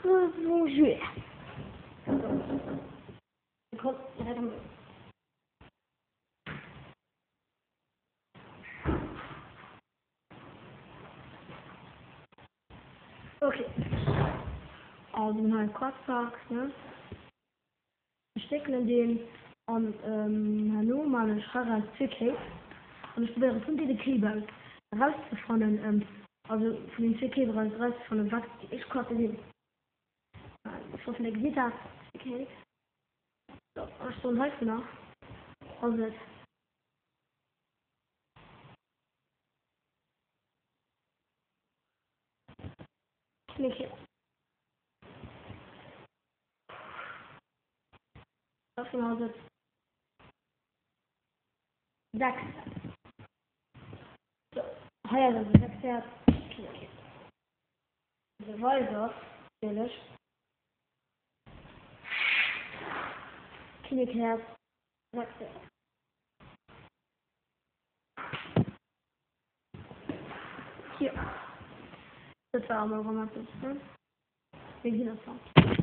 Bonjour. Ok. Also mir hunn hei Quadpack, ne? Ech wéckelen deen an herno maan ech heiraus zwee Kéip an ech probéieren vun deene Kéip aus erauszefannen, also vun den zwee Kéip eraus erauszefannen wat déi éischt Quarte sinn. Ech hoffen dir gesitt dat, zwee Kéip. Sou, an ech soen heivunner ass et. Kinnekéip. Davon ass et 6. So, hei ass also 6 Häerz. Okay. De Weiser, natierlech. Kinnekhäerz, 6 Häerz. Jo. Dat war emol erëm eppes, ne? Mir gesinn ons dann.